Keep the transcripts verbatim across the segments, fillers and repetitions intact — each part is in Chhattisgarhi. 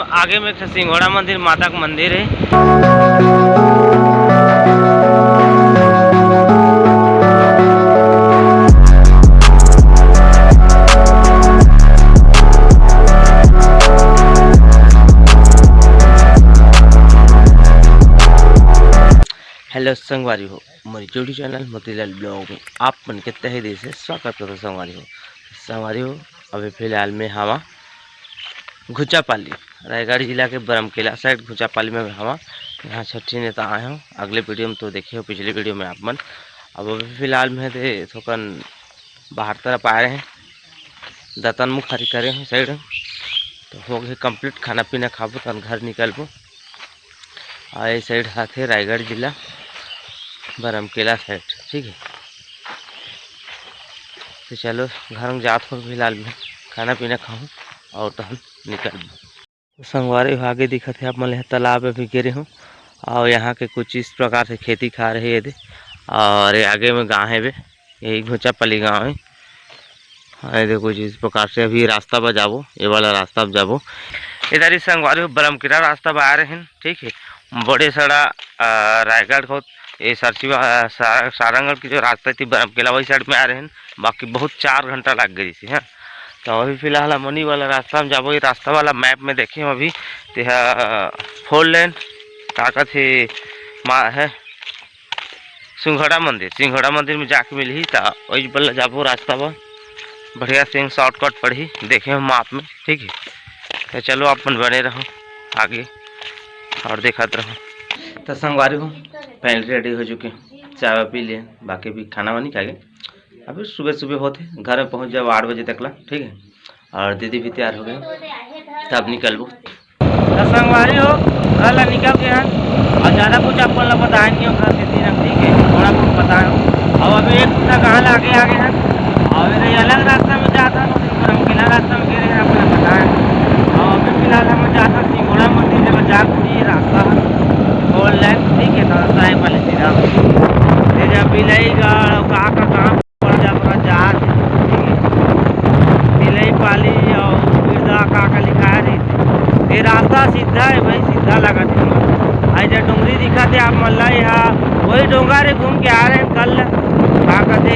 आगे में एक ठो सिंघोड़ा मंदिर, माता के मंदिर है। हेलो संगवारी हो, मोर YouTube चैनल मोतीलाल ब्लॉग में आप मन के तहे दिल से स्वागत करत हों संगवारी हो। संगवारी हो, अभी फिलहाल में हवा घुचापाली, रायगढ़ जिला के बरमकेला साइड घुचापाली में हवा। यहाँ छठी नेता आए हों, अगले वीडियो में तो देखे हो, पिछले वीडियो में आप मन। अब अभी फिलहाल में ते थोकन बाहर तरफ आ रहे हैं, दतन मुखारी करे हैं साइड, तो हो गए कंप्लीट, खाना पीना खाबो तहन घर निकलबो। और ये साइड हाथे रायगढ़ जिला बरमकेला साइड, ठीक है। तो चलो घर में जात हों फिलहाल में, खाना पीना खाऊँ और तहन निकलबो। तो संगवारी हो, आगे दिखत हे आप मन ल, तालाब अभी गिरे हों और यहाँ के कुछ इस प्रकार से खेती खार हे ये दे। और ये आगे में गाँव हे बे, यही घुचापाली गाँव हे। हाँ, ये देखो, जिस प्रकार से अभी रास्ता बा जाबो, ये वाला रास्ता बा जाबो। इधर ही संगवारी हो, बरमकेला रास्ता बा आ रहे हैं, ठीक है। बड़े सड़ा, अ, रायगढ़ को ये सरसीवा, अ, सार-, सारंगढ़ की जो रास्ता थी बरमकेला, वही साइड में आ रहे हैं। बाकी बहुत चार घंटा लग गई थी, हाँ। तो अभी फिलहाल हम उन्हीं वाला रास्ता में जाबो। ये रास्ता वाला मैप में देखे हम अभी, ते हा, अ, फोर लेन ताकत हे, मा-, है सिंघोड़ा मंदिर, सिंघोड़ा मंदिर में जाके मिलही, त ओइज बल्ला जाबो रास्ता बर, बढ़िया से शॉर्टकट पड़ही, देखे हो मैप में, ठीक है। तो चलो, आप मन बने रहो आगे और देखत रहो। तो संगवारी हो, पहले रेडी हो चुके, चाय वाय पी लिए, बाकी भी खाना वानी खा के अभी सुबह सुबह होते, घर में पहुँच जाओ आठ बजे तक ला, ठीक है। और दीदी भी तैयार हो गए, तब निकलबो। तो संगवारी हो, घर ला निकल गए हैं और ज़्यादा कुछ आप मन ला बताए नहीं हो घर से तीन, ठीक है, थोड़ा बहुत बताए हो। और अभी एक घंटा कहाँ ला आगे आगे हैं और मेरे अलग रास्ता में जाता हूँ, तो हम किला रास्ता में गिरे हैं, आप मन ला बताए। और अभी फिलहाल हम जाता सिंघोड़ा मंदिर जगह जाके ये रास्ता है, फोर लेन, ठीक है, तो रास्ता है पहले सीधा। ये जब बिलईगढ़ और कहाँ का कहाँ पड़ जा, पड़ जा, ठीक है। बिलई पाली और बिरदा का, का लिखा है रे। ये रास्ता सीधा है भाई, सीधा लगा थे। आई जो डोंगरी दिखा थे आप मन ला, यहाँ वही डोंगर है, घूम के आ रहे हैं कल, का कहते,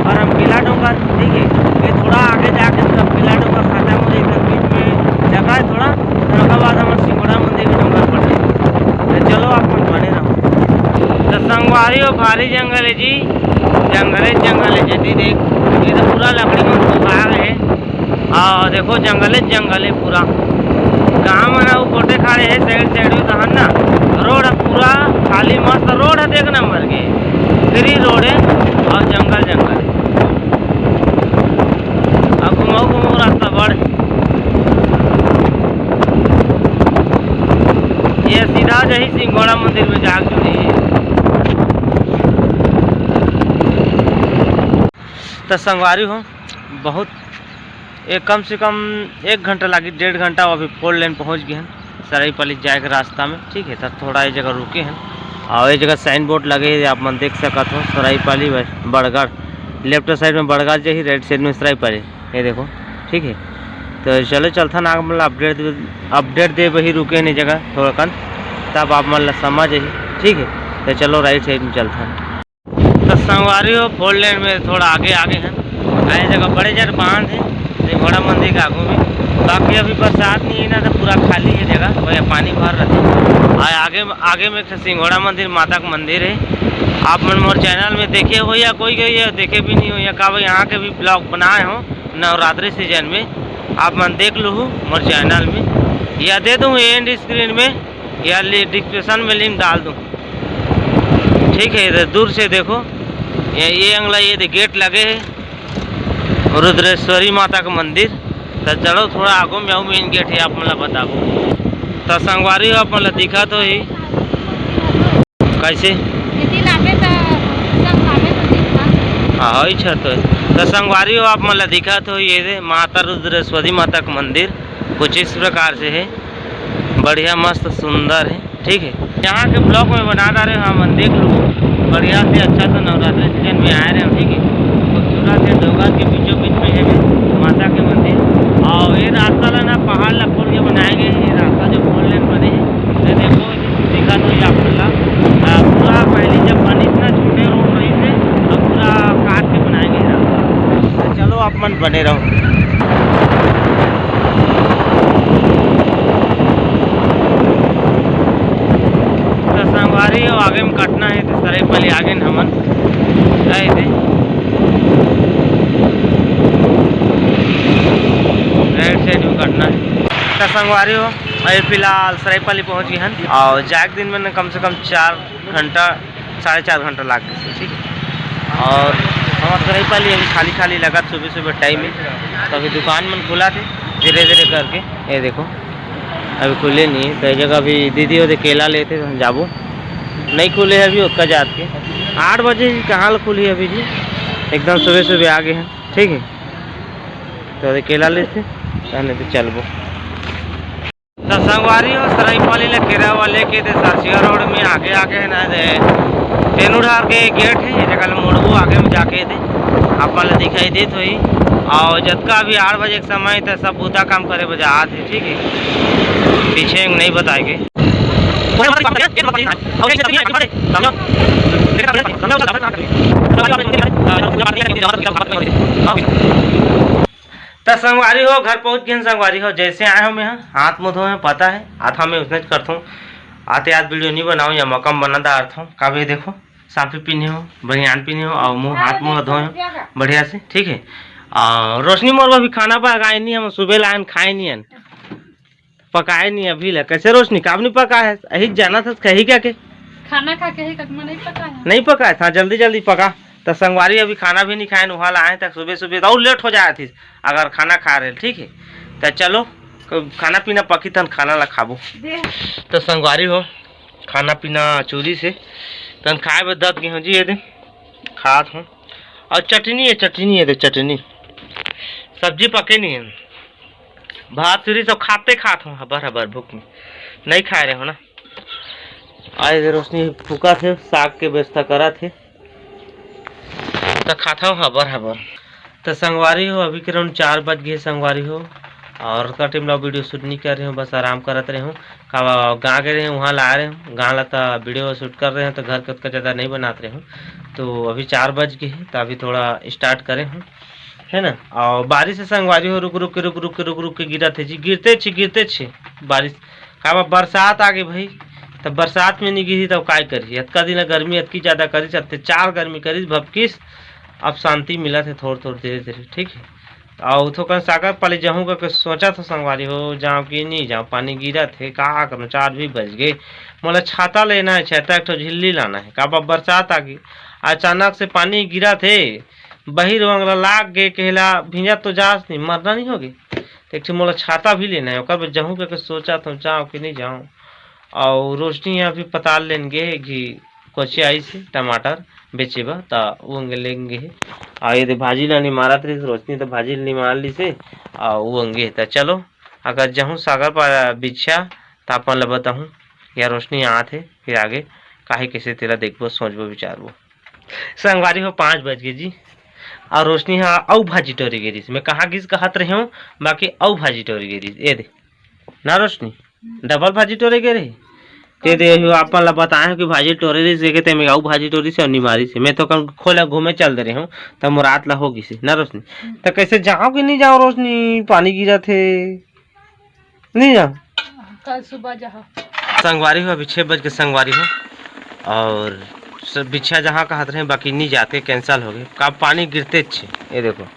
बरमकेला डोंगर, ठीक है। ये थोड़ा आगे जाके बरमकेला डोंगर खत्म हो जाएगा, बीच में जगह है थोड़ा, फिर ओकर बाद हमर सिंघोड़ा मंदिर के डोंगर पड़ जाए। तो चलो, आप मन बने रहो। तो संगवारी हो, भारी जंगल है जी, जंगले जंगल है जी। देख, ये तो पूरा लकड़ी मन सुखा गए हैं। और देखो, जंगले जंगल है पूरा। गाँव मन ह वो कोटे खाड़े है, साइड साइड में तहन ना रोड है पूरा खाली, मस्त रोड है, देख नंबर के फ्री रोड है और जंगल जंगल है। अब घुमाऊ घुमाऊ रास्ता बढ़, ये सीधा जही सिंघोड़ा मंदिर में जाके जुड़ी है। तो संगवारी हो, बहुत एक कम से कम एक घंटा लागी, डेढ़ घंटा, वो अभी फोर लेन पहुँच गए हैं सराईपाली जाए के रास्ता में, ठीक है। तो थोड़ा ये जगह रुके हैं और ये जगह साइन बोर्ड लगे हैं, आप मन देख सकत हो, सराईपाली बस बड़गढ़, लेफ्ट साइड में बड़गढ़ जही, राइट साइड में सराईपाली, ये देखो, ठीक है। तो चलो चलथन आगे, मतलब अपडेट दे, अपडेट दे वही रुके हैं जगह थोड़ा कन, तब आप मन ला समझ आही, ठीक है। तो चलो राइट साइड में चलथन। तो संगवारी हो, फोर लेन में थोड़ा आगे आगे हैं, आए जगह बड़े जर बांध है सिंघोड़ा मंदिर के आगू में। बाकी अभी बरसात नहीं है ना, तो पूरा खाली है जगह, वही पानी भर रहते। और आगे, आगे में एक ठो सिंघोड़ा मंदिर, माता का मंदिर है। आप मन मोर चैनल में देखे हो या कोई कोई ये देखे भी नहीं हो या का, भाई यहाँ के भी ब्लॉग बनाए हो नवरात्रि सीजन में, आप मन देख लूँ मोर चैनल में, या दे दूँ एंड स्क्रीन में या डिस्क्रिप्शन में लिंक डाल दूँ। ठीक है, इधर दूर से देखो, ये, ये अंगला, ये दे गेट लगे है रुद्रेश्वरी माता का मंदिर। तो चलो थोड़ा आगू में आऊ, मेन गेट है, आप मन ला बताबो। तो संगवारी हो, आप मन ला दिखा तो ही कैसे? यदि लाबे तो सब लाबे तो दिखा। हाँ, हाँ, अच्छा तो है। तो संगवारी हो, आप मन ला दिखा तो ये दे माता रुद्रेश्वरी माता का मंदिर कुछ इस प्रकार से है, बढ़िया, मस्त, सुंदर है। ठीक है, यहाँ के ब्लॉग में बना डारे हो, हम देख लो, बढ़िया से अच्छा से नवरात्रि सीजन में आए रहे हो। ठीक है, खूबसूरत है, डोंगर के बीचों बीच में है माता के मंदिर। और ये रास्ता ला ना पहाड़ ला फोड़ के बनाए गए, रहो। तो संगवारी हो, आगे में कटना है, तो सरई पाली आगे न हमन आए थे, राइट साइड में कटना है। तो संगवारी हो, अभी फिलहाल सरई पाली पहुँच गए हैं और जाए के दिन में न कम से कम चार घंटा, साढ़े चार घंटा लाग गए, ठीक है। और हमारे सरई पाली अभी खाली खाली लगा, सुबह सुबह टाइम है, तो अभी दुकान मन खुला थे धीरे धीरे करके। ये देखो, अभी खुले नहीं है, तो ये जगह अभी दीदी होते केला लेते तो हम जाबो, नहीं खुले है अभी ओतका जात के। आठ बजे ही कहाँ ले खुली अभी जी, एकदम सुबह सुबह आ गए हैं, ठीक है। तो ये केला लेते, तहने तो चलबो। तो संगवारी हो, सरई पाली ले केरा वाले के दे सरसिया रोड में आगे आगे है ना दे, तेनू ढार के गेट है, ये जगह ले मुड़बो आगे में जाके दे, आप मन ल दिखाई देत होही। और जतका भी आठ बजे के समय त सब बूता काम करे बर जात है, ठीक है, पीछे नहीं बताएंगे। त संगवारी हो, घर पहुंच गए संगवारी हो। जैसे आए हो मैं हाथ मुंह धोए, पता है आथा मैं उसने करता हूँ। आते आज वीडियो नहीं बनाऊँ या मकम बना डारता हूँ। काबे देखो, साफी पीने हो, बनियान पीने हो और मुँह हाथ मुँह धोए हो बढ़िया से, ठीक है। और रोशनी मोर अभी खाना पकाए नहीं, हम सुबह लायन खाए नहीं हन, पकाए नहीं अभी ले। कैसे रोशनी, काम नहीं पका है? यही जाना था, कही क्या के? खाना खा के ही कदमा नहीं पका है। नहीं पका है, हाँ, जल्दी जल्दी पका। तो संगवारी अभी खाना भी नहीं खाए, वहाँ लाए तक सुबह सुबह तो और लेट हो जाए थी अगर खाना खा रहे, ठीक है। तो चलो, खाना पीना पकी तन खाना ला खाबो। दे। तो संगवारी हो, खाना पीना चूरी से तन खाए बर दत गए हो जी, ये दे खात हूँ। और चटनी है, चटनी है, दे चटनी, सब्जी पके नहीं है। भात चूरी सब खाते खात हूँ, हबर हबर भूख में नहीं खाए रहे हो ना। आए दे रोशनी फूका थे, साग के व्यवस्था करा थे, तो खाता हूँ हबर हबर। तो संगवारी हो, अभी के राउंड चार बज गए संगवारी हो, और का टाइम ला वीडियो शूट नहीं कर रहे हूँ, बस आराम करत रहे हूँ। का गाँव गए रहे हूँ, वहाँ ला रहे हूँ, गाँव ला तो वीडियो शूट कर रहे हूँ, तो घर के उतना ज़्यादा नहीं बनाते रहे हूँ। तो अभी चार बज गए हैं, तो अभी थोड़ा स्टार्ट करे हूँ, है ना। और बारिश से संगवारी हो, रुक रुक के, रुक रुक के, रुक रुक के गिरत है जी, गिरते छे, गिरते छे बारिश। का बा, बरसात आ गई भाई, तब बरसात में नहीं गिरी तब काय करी? अतका दिन गर्मी अतकी ज़्यादा करी, अत्याचार गर्मी करी भपकिस, अब शांति मिला थे थोड़ थोड़ धीरे धीरे, ठीक है। और थोकन सागर पाली जाऊँ करके सोचा था संगवारी हो, जाऊँ कि नहीं जाऊँ, पानी गिरा थे, का करूँ, चार भी बज गए। मोला छाता लेना है, छाता एक ठो झिल्ली लाना है, का बा, बरसात आ गई, अचानक से पानी गिरा थे, बहिर वंगला लाग गे, कहला भींजा तो जास नहीं, मरना नहीं होगे। तो एक ठो मोला छाता भी लेना है, ओकर बर जाहूँ करके सोचा था, जाऊँ कि नहीं जाऊँ। और रोशनी यहाँ भी पताल लेन गे हे कि कोचे आई से टमाटर बेचे बर, त वो अंगे लेन गे हे। और ये दे भाजी ला निमारत रहिस, रोशनी तो भाजी ला निमार ली से, और वो अंगे। त चलो, अगर जाहूँ सागर पर बिछा, त अपन ला बताहूँ, या रोशनी आत हे, फिर आगे काहे कैसे तेला देखबो, सोचबो, विचारबो। संगवारी हो, पाँच बज गए जी, और रोशनी हा अउ भाजी टोरे गे रहिस। मैं कहाँ गिस कहत रहे हूँ, बाकी अउ भाजी टोरे गे रहिस। ये दे ना रोशनी, डबल भाजी टोरे गे रही। ते दे अभी अपन ला बताए हूँ कि भाजी टोरे रहिस, के ते में अउ भाजी टोरी से निमारी से। मैं तो कल खोला घूमे चल दे रहे हूँ, तब मोर रात ला हो गिस ना रोशनी। तो कैसे जाओ कि नहीं जाओ रोशनी, पानी गिरा थे। नहीं जाओ। कल सुबह जाओ। संगवारी हो, अभी छः बज के संगवारी हो, और सब बिछा जहाँ कहत रहे, बाकी नहीं जाते, कैंसिल हो गए। का पानी गिरते छे, ये देखो,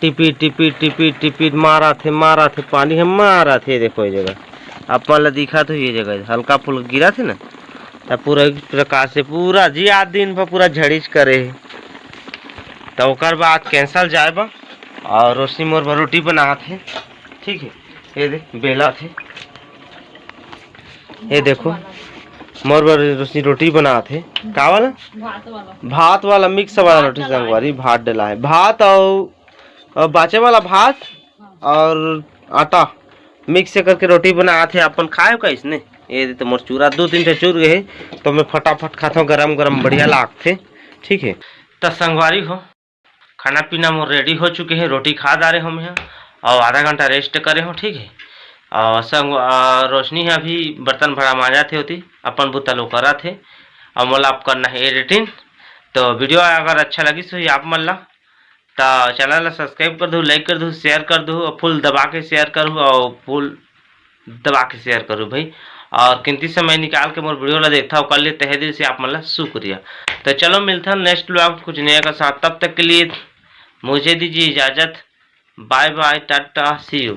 टिपी टिपी टिपी टिपी मारा थे, मारा थे, पानी हम मारा थे। ये देखो, ये जगह अपन ला दिखा तो, ये जगह हल्का फुल्का गिरा थे ना, तब पूरा एक प्रकार से पूरा जी आज दिन भर पूरा झड़ीच करे है। तो ओकर बाद कैंसिल जाए बा, और रोशनी मोर बर रोटी बनात हे, ठीक है। ये दे बेला थे, ये देखो, मोर बर रोशनी रोटी बनात हे। का वाला? भात वाला। भात वाला, मिक्स वाला रोटी संगवारी, भात डला है, भात और, और बाचे वाला भात और आटा मिक्स करके रोटी बनात हे। अपन खाए का इसने? ये दे तो मोर चूरा दो तीन ठो चूर गए हे, तो मैं फटाफट खाता हूँ, गरम गरम बढ़िया लागथे, ठीक है। त संगवारी हो, खाना पीना मोर रेडी हो चुके हे, रोटी खा डारे हों मैं, और आधा घंटा रेस्ट करे हों, ठीक है। और संग, आ, रोशनी हे अभी बर्तन भड़ा मांजत हे होती, अपन बुता लो करत हे, और मोला अब करना है एडिटिंग। तो वीडियो अगर अच्छा लगिस होही आप मन ला, त चैनल ला सब्सक्राइब कर दू, लाइक कर दू, शेयर कर दू, और फुल दबा के शेयर करू, और फुल दबा के शेयर करू भाई। और कीमती समय निकाल के मोर वीडियो ला देखथव, ओकर लिए तहे दिल से आप मन ला शुक्रिया। तो चलो मिलथन नेक्स्ट व्लॉग कुछ नया के साथ, तब तक के लिए मुझे दीजिए इजाजत। बाय बाय, टाटा, सी यू।